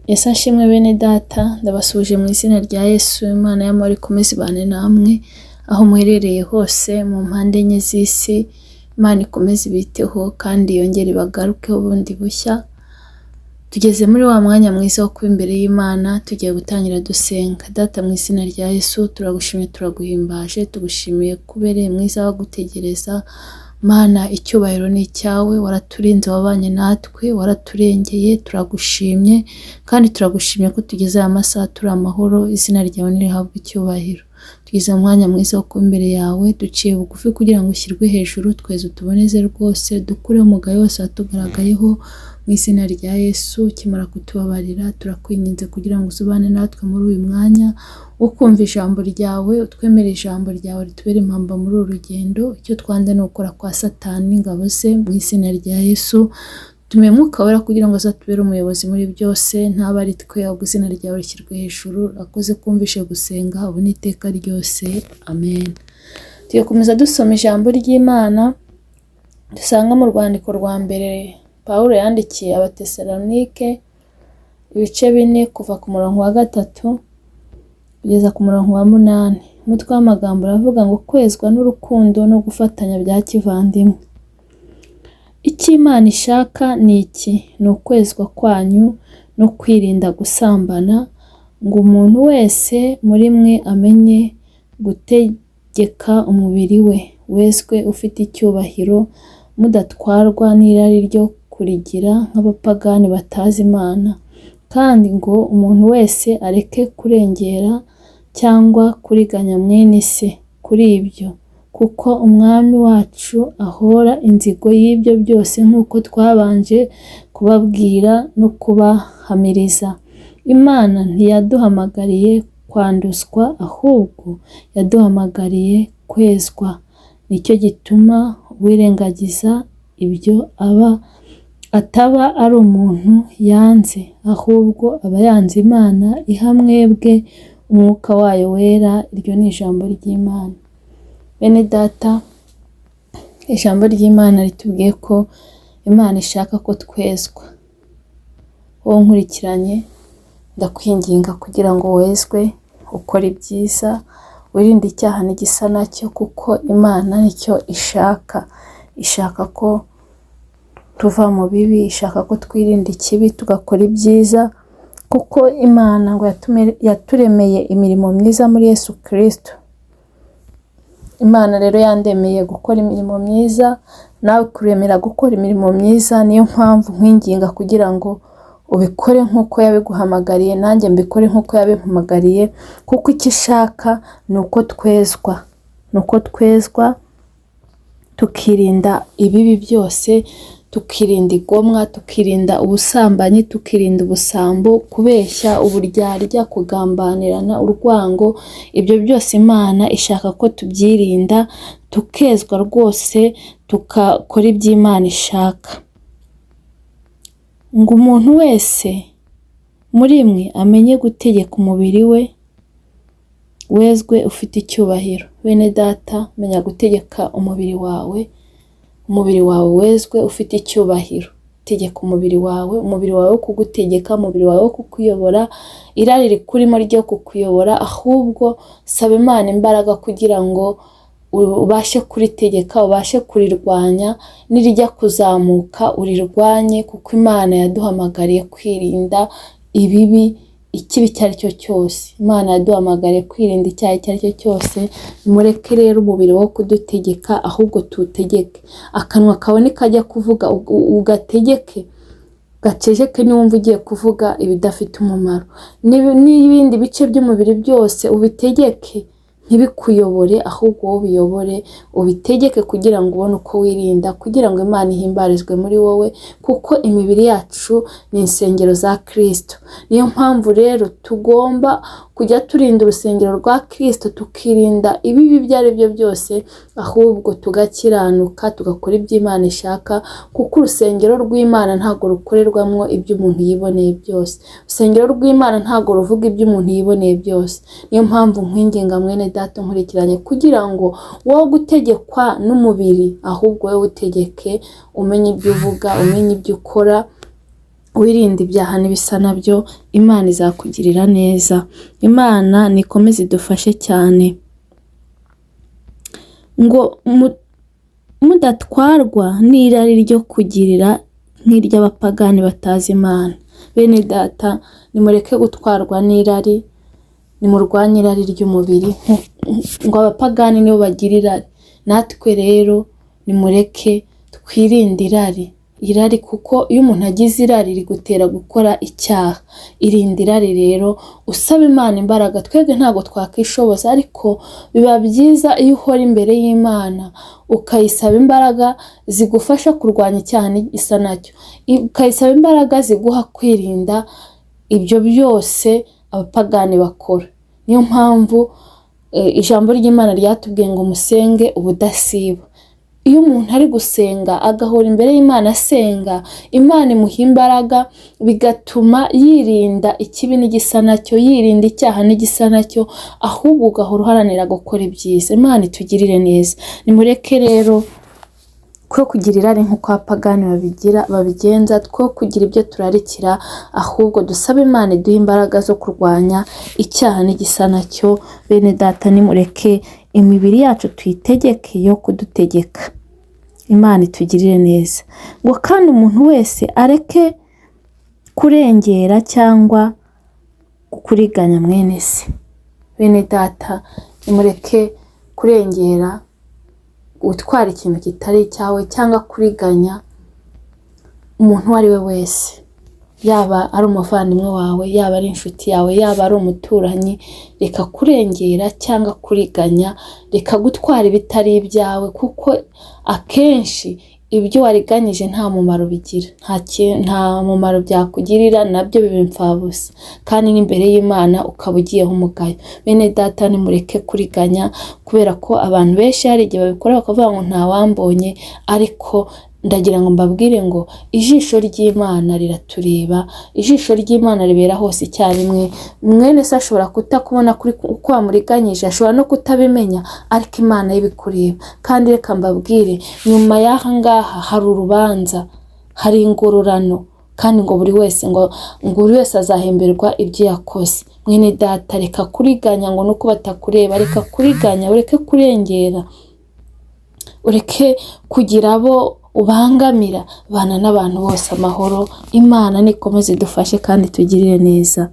Yesu ashimwe bene data, ndabasuhuje mu izina rya Yesu, Imana y'amahoro ikomeze ibane namwe, aho muherereye hose mu mpande enye z'isi, Imana ikomeze ibiteho kandi yongere ibagarukeho bundi bushya. Tugeze muri wa mwanya mwiza wo kuba imbere y'Imana, tugiye gutangira dusenga. Data mu izina rya Yesu, turagushimye, turaguhimbaje, tugushimiye ko ubereye mwiza wo gutegereza. Mana, icyubahiro ni icyawe, waraturinze, wabanye natwe, waraturengeye, turagushimye kandi turagushimye ko tugeze aya masaha turi amahoro, izina ryawe nirihabwe icyubahiro. Tugeze mu mwanya mwiza wo kuba imbere yawe, duciye bugufi kugira ngo ushyirwe hejuru, tweze utuboneze rwose, dukureho umugayo wose watugaragayeho, mu izina rya Yesu. Ukimara kutubabarira, turakwinginze kugira ngo uzubane natwe muri uyu mwanya wo kumva ijambo ryawe, utwemere ijambo ryawe ritubere impamba muri uru rugendo. Icyo twanze ni ukora kwa Satani n'ingabo ze, mu izina rya Yesu. Tume Mwuka Wera kugira ngo azatubere umuyobozi muri byose, ntaba ari twe, ahubwo izina ryawe rishyirwe hejuru. Urakoze kumvishe gusenga ubu n'iteka ryose, amen. Tugiye gukomeza dusoma ijambo ry'Imana dusanga mu rwandiko rwa mbere Pawulo yandikiye Abatesalonike, ibice 4, kuva ku murongo wa 3 kugeza ku murongo wa 8. Umutwe w'amagambo uravuga ngo kwezwa n'urukundo no gufatanya bya kivandimwe. Icyo Imana ishaka ni iki? Ni ukwezwa kwanyu no kwirinda gusambana, ngo umuntu wese muri mwe amenye gutegeka umubiri we, wezwe ufite icyubahiro, mudatwarwa n'irari ryo kurigira nk'abapagani batazi Imana, kandi ngo umuntu wese areke kurengera cyangwa kuriganya mwene se kuri ibyo, kuko Umwami wacu ahora inzigo y'ibyo byose nk'uko twabanje kubabwira no kubahamiriza. Imana ntiyaduhamagariye kwanduzwa, ahubwo yaduhamagariye kwezwa. Nicyo gituma uwirengagiza ibyo aba ataba ari umuntu yanze, ahubwo aba yanze Imana iha mwebwe umwuka wayo wera. Iryo ni ijambo ry'Imana. Bene data, ijambo ry'Imana ritubwiye ko Imana ishaka ko twezwa. Wowe nkurikiranye, ndakwinginga kugira ngo wezwe, ukore ibyiza, wirinde icyaha n'igisa nacyo, kuko Imana nicyo ishaka. Ishaka ko tuva mu bibi, ishaka ko twirinda ikibi tugakora ibyiza, kuko Imana ngo yaturemeye imirimo myiza muri Yesu Kristo. Imana rero yandemeye gukora imirimo myiza, nawe kuremera gukora imirimo myiza. Niyo mpamvu nkwinginga kugira ngo ubikore nk'uko yabiguhamagariye, nanjye mbikore nk'uko yabimpamagariye, kuko icyo ishaka ni uko twezwa, ni uko twezwa tukirinda ibibi byose, tukirinda igomwa, tukirinda ubusambanyi, tukirinda ubusambo, kubeshya, uburyarya, kugambanirana, urwango. Ibyo byose Imana ishaka ko tubyirinda, tukezwa rwose, tugakora ibyo Imana ishaka. Ngo umuntu wese muri mwe amenye gutegeka umubiri we, wezwe ufite icyubahiro. Bene data, menya gutegeka umubiri wawe, umubiri wawe wezwe ufite icyubahiro. Tegeka umubiri wawe, umubiri wawe wo kugutegeka, umubiri wawe wo kukuyobora, irari rikurimo ryo kukuyobora, ahubwo saba Imana imbaraga kugira ngo ubashe kuritegeka, ubashe kurirwanya, nirijya kuzamuka urirwanye, kuko Imana yaduhamagariye kwirinda ibibi, ikibi icyo ari cyo cyose. Imana yaduhamagariye kwirinda icyaha icyo ari cyo cyose. Mureke rero umubiri wo kudutegeka, ahubwo tuwutegeke. Akanwa kawe nikajya kuvuga ugategeke, gaceceke niwumva ugiye kuvuga ibidafite umumaro. N'ibindi bice by'umubiri byose ubitegeke, ntibikuyobore, ahubwo wowe ubiyobore, ubitegeke kugira ngo ubone uko wirinda, kugira ngo Imana ihimbarizwe muri wowe, kuko imibiri yacu ni insengero za Kristo. Niyo mpamvu rero tugomba kujya turinda urusengero rwa Kristo, tukirinda ibibi ibyo ari byo byose, ahubwo tugakiranuka, tugakora ibyo Imana ishaka, kuko urusengero rw'Imana ntabwo rukorerwamo ibyo umuntu yiboneye byose. Urusengero rw'Imana ntabwo ruvuga ibyo umuntu yiboneye byose. Niyo mpamvu nkwinginga mwene data nkurikiranye, kugira ngo wowe gutegekwa n'umubiri, ahubwo wowe utegeke, umenye ibyo uvuga, umenye ibyo ukora. Wirinde ibyaha n'ibisa nabyo, Imana izakugirira neza. Imana nikomeze idufashe cyane. Ngo mudatwarwa n'irari ryo kugirira nk'iry'abapagani batazi Imana. Bene data, nimureke gutwarwa n'irari, nimurwanye irari ry'umubiri, ngo abapagani nibo bagira irari. Natwe rero nimureke twirinde irari. Irari kuko iyo umuntu agize irari rigutera gukora icyaha. Irinde irari rero, usaba Imana imbaraga. Twebwe ntabwo twakishoboza, ariko biba byiza iyo uhora imbere y'Imana ukayisaba imbaraga zigufasha kurwanya icyaha n'igisa nacyo, ukayisaba imbaraga ziguha kwirinda ibyo byose abapagani bakora. Niyo mpamvu ijambo ry'Imana ryatubwiye ngo musenge ubudasiba. Iyo umuntu ari gusenga agahora imbere y'Imana asenga, Imana imuha imbaraga, bigatuma yirinda ikibi n'igisa nacyo, yirinda icyaha n'igisa nacyo, ahubwo ugahora uharanira gukora ibyiza. Imana itugirire neza. Nimureke rero two kugira irari nk'uko abapagani babigenza, two kugira ibyo turarikira, ahubwo dusabe Imana iduhe imbaraga zo kurwanya icyaha n'igisa nacyo. Bene data, nimureke imibiri yacu tuyitegeke yo kudutegeka. Imana itugirire neza. Ngo kandi umuntu wese areke kurengera cyangwa kuriganya mwene se. Bene data, nimureke kurengera, gutwara ikintu kitari icyawe cyangwa kuriganya umuntu uwo ari we wese, yaba ari umuvandimwe wawe, yaba ari inshuti yawe, yaba ari umuturanyi. Reka kurengera cyangwa kuriganya, reka gutwara ibitari ibyawe, kuko akenshi ibyo wariganyije nta mumaro bigira, nta mumaro byakugirira, nabyo biba imfabusa, kandi n'imbere y'Imana ukaba ugiyeho umugayo. Bene data, nimureke kuriganya, kubera ko abantu benshi hari igihe babikora bakavuga ngo ntawambonye, ariko ndagira ngo mbabwire ngo ijisho ry'Imana riratureba, ijisho ry'Imana ribera hose icyarimwe. Mwene se ashobora kutakubona kuri uko wamuriganyije, ashobora no kutabimenya, ariko Imana yo ibikureba. Kandi reka mbabwire, nyuma y'aha ngaha hari urubanza, hari ingororano, kandi ngo buri wese ngo buri wese azahemberwa ibyo yakoze. Mwene data, reka kuriganya ngo nuko batakureba, reka kuriganya, ureke kurengera, ureke kugira abo ubangamira, bana n'abantu bose amahoro. Imana nikomeze idufashe kandi tugirire neza.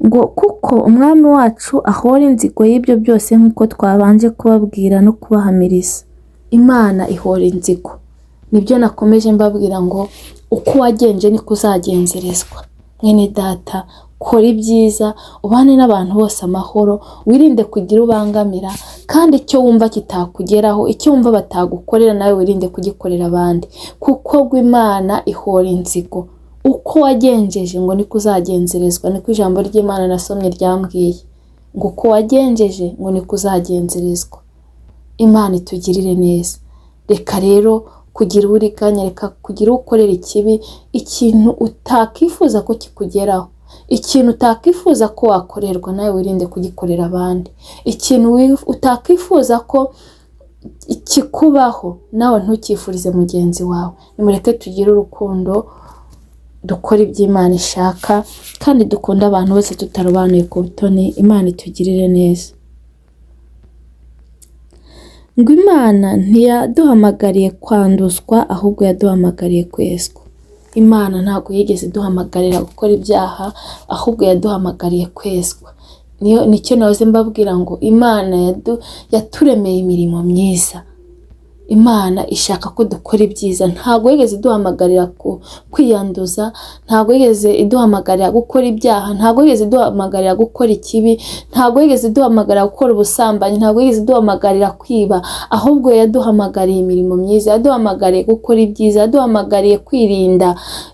Ngo kuko umwami wacu ahora inzigo y'ibyo byose nk'uko twabanje kubabwira no kubahamiriza. Imana ihora inzigo. Nibyo nakomeje mbabwira ngo uko wagenje niko uzagenzerezwa. Mwene data, kora ibyiza, ubane n'abantu bose amahoro, wirinde kugira ubangamira, kandi icyo wumva kitakugeraho, icyo wumva batagukorera nawe wirinde kugikorera abandi, kuko Imana ihora inzigo. Uko wagenjeje ngo niko uzagenzerezwa, niko ijambo ry'Imana nasomye ryambwiye, ngo uko wagenjeje ngo niko uzagenzerezwa. Imana itugirire neza. Reka rero kugira uriganya, reka kugira ukorera ikibi, ikintu utakifuza ko kikugeraho, ikintu utakifuza ko wakorerwa nawe wirinde kugikorera abandi, ikintu utakifuza ko kikubaho nawe ntukifurize mugenzi wawe. Nimureke tugire urukundo, dukore ibyo Imana ishaka, kandi dukunde abantu bose tutarobanuye ku butoni. Imana itugirire neza. Ngo Imana ntiyaduhamagariye kwanduzwa, ahubwo yaduhamagariye kwezwa. Imana ntabwo yigeze iduhamagarira gukora ibyaha, ahubwo yaduhamagariye kwezwa. Nicyo nahoze mbabwira ngo Imana yaturemeye imirimo myiza. Imana ishaka ko dukora ibyiza, ntabwo yigeze iduhamagarira kwiyanduza, ntabwo yigeze iduhamagarira gukora ibyaha, ntabwo yigeze iduhamagarira gukora ikibi, ntabwo yigeze iduhamagarira gukora ubusambanyi, ntabwo yigeze iduhamagarira kwiba, ahubwo yaduhamagariye imirimo myiza, yaduhamagariye gukora ibyiza, yaduhamagariye kwirinda,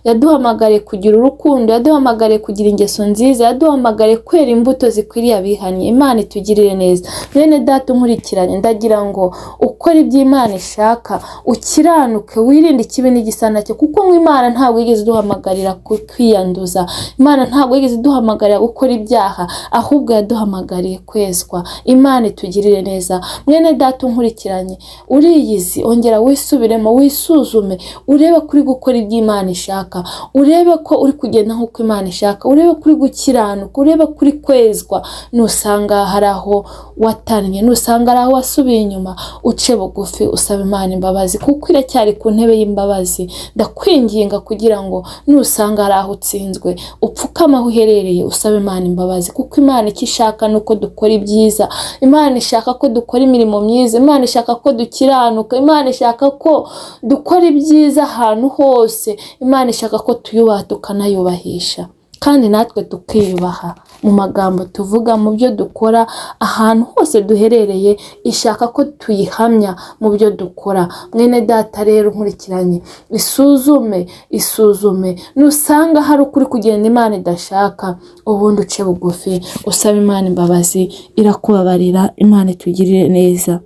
yaduhamagariye kugira urukundo, yaduhamagariye kugira ingeso nziza, yaduhamagariye kwera imbuto zikwiriye abihannye. Imana itugirire neza. Mwene data unkurikiranye, ndagira ngo ukomeze Ukore ibyo Imana ishaka, ukiranuke, wirinde ikibi n'igisa nacyo, kuko ngo Imana ntabwo yigeze iduhamagarira kwiyanduza, Imana ntabwo yigeze iduhamagarira gukora ibyaha, ahubwo yaduhamagariye kwezwa. Imana itugirire neza. Mwene data unkurikiranye, uriyizi, ongera wisubiremo, wisuzume, urebe ko uri gukora ibyo Imana ishaka, urebe ko uri kugenda nk'uko Imana ishaka, urebe ko uri gukiranuka, urebe ko uri kwezwa. Nusanga hari aho watannye, nusanga hari aho wasubiye inyuma, uce bugufi usaba Imana imbabazi, kuko iracyari ku ntebe y'imbabazi. Ndakwinginga kugira ngo nusanga hari aho utsinzwe, upfukame aho uherereye usaba Imana imbabazi, kuko Imana icyo ishaka ni uko dukora ibyiza. Imana ishaka ko dukora imirimo myiza, Imana ishaka ko dukiranuka, Imana ishaka ko dukora ibyiza ahantu hose, Imana ishaka ko tuyubaha tukanayubahisha, kandi natwe tukiyubaha mu magambo tuvuga, mu byo dukora, ahantu hose duherereye, ishaka ko tuyihamya mu byo dukora. Mwene data rero nkurikiranye, isuzume, isuzume, nusanga hari ukuri kugenda Imana idashaka, ubundi uce bugufi usaba Imana imbabazi, irakubabarira. Imana itugirire neza.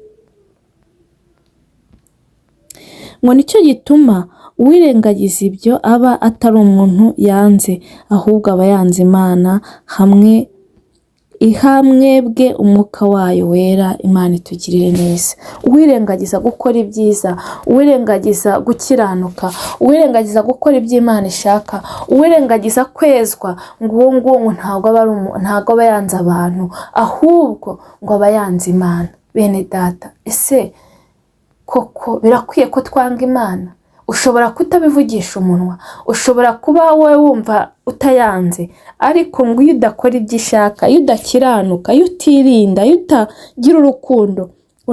Ngo nicyo gituma uwirengagiza ibyo aba atari umuntu yanze, ahubwo aba yanze Imana hamwe iha mwebwe umwuka wayo wera. Imana itugirire neza. Uwirengagiza gukora ibyiza, uwirengagiza gukiranuka, uwirengagiza gukora ibyo Imana ishaka, uwirengagiza kwezwa, ngo uwo nguwo ngo ntabwo aba yanze abantu, ahubwo ngo aba yanze Imana. Bene data, ese koko birakwiye ko twanga Imana? Ushobora kutabivugisha umunwa, ushobora kuba wowe wumva utayanze, ariko ngo iyo udakora ibyo ishaka, iyo udakiranuka, iyo utirinda, iyo utagira urukundo, ngo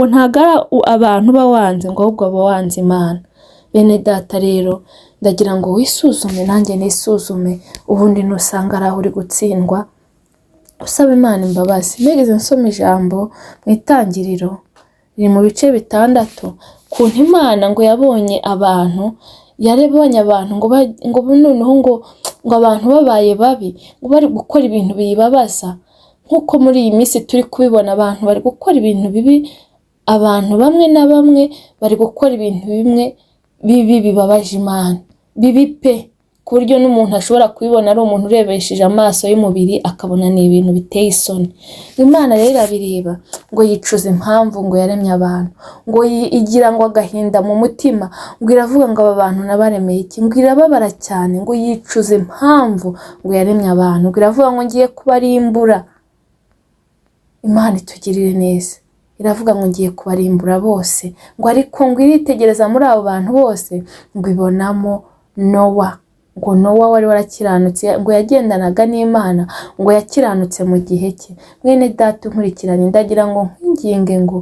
ntagara abantu uba wanze, ngo ahubwo uba wanze Imana. Bene data rero ndagira ngo wisuzume, nanjye nisuzume, ubundi nusanga ari aho uri gutsindwa, usaba Imana imbabazi. Nigeze nsoma ijambo mu itangiriro riri mu bice 6, kuntu Imana ngo yabonye abantu, yarabonye abantu ngo noneho ngo abantu babaye babi, ngo bari gukora ibintu biyibabaza, nk'uko muri iyi minsi turi kubibona, abantu bari gukora ibintu bibi, abantu bamwe na bamwe bari gukora ibintu bimwe bibi bibabaje Imana, bibi pe, ku buryo n'umuntu ashobora kubibona ari umuntu urebesheje amaso y'umubiri akabona ni ibintu biteye isoni. Imana rero irabireba ngo yicuza impamvu ngo yaremye abantu, ngo igira ngo agahinda mu mutima, ngo iravuga ngo aba bantu nabaremeye iki, ngo irababara cyane, ngo yicuza impamvu ngo yaremye abantu, ngo iravuga ngo ngiye kubarimbura. Imana itugirire neza. Iravuga ngo ngiye kubarimbura bose, ngo ariko ngo iritegereza muri abo bantu bose, ngo ibonamo Nowa. Ngo Nowa wari warakiranutse, ngo yagendanaga n'Imana, ngo yakiranutse mu gihe cye. Mwene data unkurikiranye, ndagira ngo nkwinginge ngo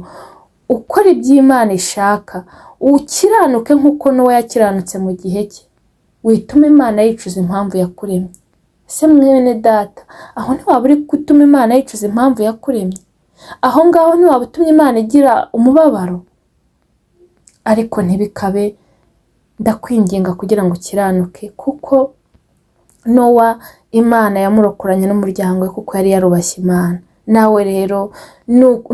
ukore ibyo Imana ishaka, ukiranuke nk'uko Nowa yakiranutse mu gihe cye, wituma Imana yicuza impamvu yakuremye. Ese mwene data, aho ntiwaba uri gutuma Imana yicuza impamvu yakuremye? Aho ngaho ntiwaba utumye Imana igira umubabaro? Ariko ntibikabe, ndakwinginga kugira ngo ukiranuke, kuko Nowa Imana yamurokoranye n'umuryango we, kuko yari yarubashye Imana. Nawe rero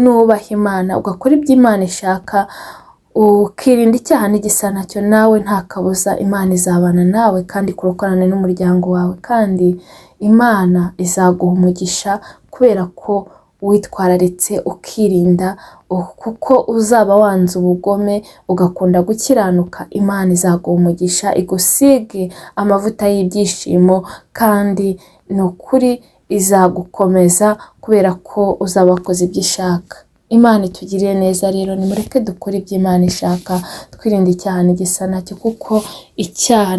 nubaha Imana, ugakora ibyo Imana ishaka, ukirinda icyaha n'igisa nacyo, nawe nta kabuza Imana izabana nawe kandi ikurokorane n'umuryango wawe, kandi Imana izaguha umugisha kubera ko witwararitse ukirinda, kuko uzaba wanze ubugome ugakunda gukiranuka. Imana izaguha umugisha, igusige amavuta y'ibyishimo, kandi ni ukuri izagukomeza kubera ko uzaba wakoze ibyo ishaka. Imana itugirire neza rero, nimureke dukore ibyo Imana ishaka, twirinde icyaha n'igisa nacyo, kuko icyaha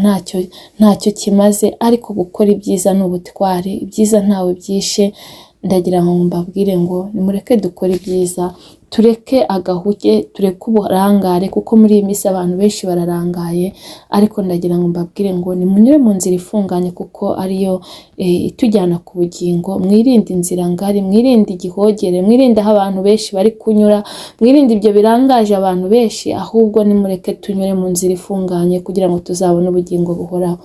ntacyo kimaze, ariko gukora ibyiza ni ubutwari, ibyiza ntawe byishe. Ndagira ngo mbabwire ngo nimureke dukore ibyiza, tureke agahuge, tureke uburangare, kuko muri iyi minsi abantu benshi bararangaye, ariko ndagira ngo mbabwire ngo nimunyure mu nzira ifunganye, kuko ariyo itujyana ku bugingo. Mwirinde inzira ngari, mwirinde igihogere, mwirinde aho abantu benshi bari kunyura, mwirinde ibyo birangaje abantu benshi, ahubwo nimureke tunyure mu nzira ifunganye kugira ngo tuzabone ubugingo buhoraho.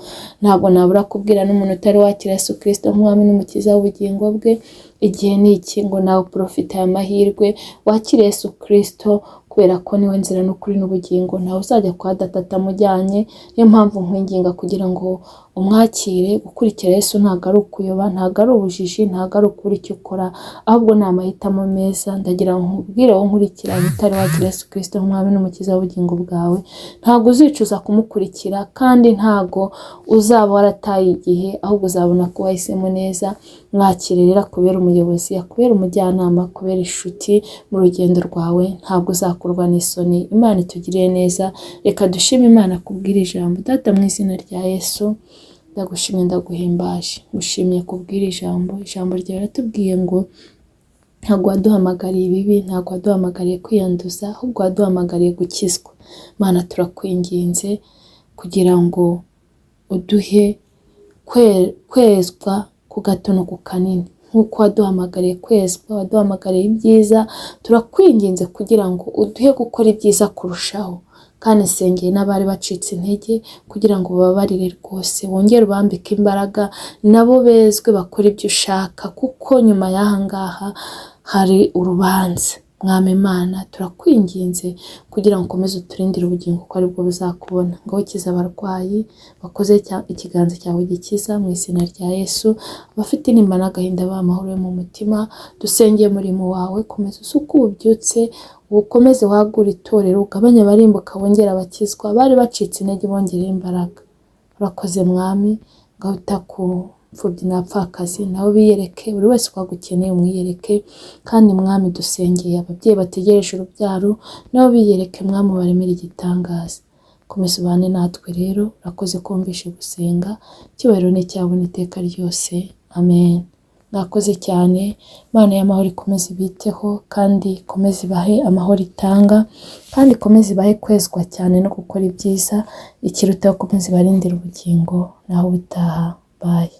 Ntabwo nabura kubwira n'umuntu utari wakira Yesu Kristo nk'umwami n'umukiza w'ubugingo bwe, igihe ni iki ngo nawe uprofite aya mahirwe, wakire Yesu Kristo Kubera ko niwe nzira n'ukuri n'ubugingo, ntawe uzajya kwa data atamujyanye. Niyo mpamvu nkwinginga kugira ngo umwakire. Gukurikira Yesu ntabwo ari ukuyoba, ntabwo ari ubujiji, ntabwo ari ukubura icyo ukora, ahubwo ni amahitamo meza. Ndagira ngo nkubwire wowe nkurikiranye utari wakira Yesu Kristo nk'umwami n'umukiza w'ubugingo bwawe, ntabwo uzicuza kumukurikira, kandi ntabwo uzaba warataye igihe, ahubwo uzabona ko wahisemo neza. Mwakire rero akubere umuyobozi, akubere umujyanama, akubere inshuti mu rugendo rwawe, ntabwo uzakorwa n'isoni. Imana itugiriye neza. Reka dushime Imana kubw'iri jambo. Data, mu izina rya Yesu, ndagushimye, ndaguhimbaje, ngushimiye kubw'iri jambo. Ijambo ryawe riratubwiye ngo ntabwo waduhamagariye ibibi, ntabwo waduhamagariye kwiyanduza, ahubwo waduhamagariye gukizwa. Mana, turakwinginze kugira ngo uduhe kwezwa ku gato no ku kanini, nk'uko waduhamagariye kwezwa, waduhamagariye ibyiza. Turakwinginze kugira ngo uduhe gukora ibyiza kurushaho. Kandi nsengeye n'abari bacitse intege kugira ngo ubabarire rwose, wongere ubambike imbaraga, nabo bezwe bakore ibyo ushaka, kuko nyuma y'aha ngaha hari urubanza. Mwami Imana, turakwinginze kugira ngo ukomeze uturindire ubugingo, kuko aribwo buzakubona. Ngaho ukize abarwayi, bakoze ikiganza cyawe gikiza mu izina rya Yesu. Abafite intimba n'agahinda baha amahoro yo mu mutima. Dusengeye umurimo wawe, komeza usuke ububyutse, ukomeze wagure itorero, ugabanye abarimbuka, wongere abakizwa, abari bacitse intege bongere imbaraga. Urakoze Mwami, ngaho wita ku mfubyi n'abapfakazi, nabo biyereke, buri wese uko agukeneye umwiyereke. Kandi Mwami, dusengeye ababyeyi bategereje urubyaro, nabo biyereke Mwami, ubaremere igitangaza. Komeza ubane natwe rero, urakoze ko wumvishe gusenga, icyubahiro ni icyawe n'iteka ryose, amen. Mwakoze cyane, Imana y'amahoro ikomeze ibiteho, kandi ikomeze ibahe amahoro itanga, kandi ikomeze ibahe kwezwa cyane no gukora ibyiza, ikiruta ikomeze ibarindire ubugingo, naho ubutaha, bye.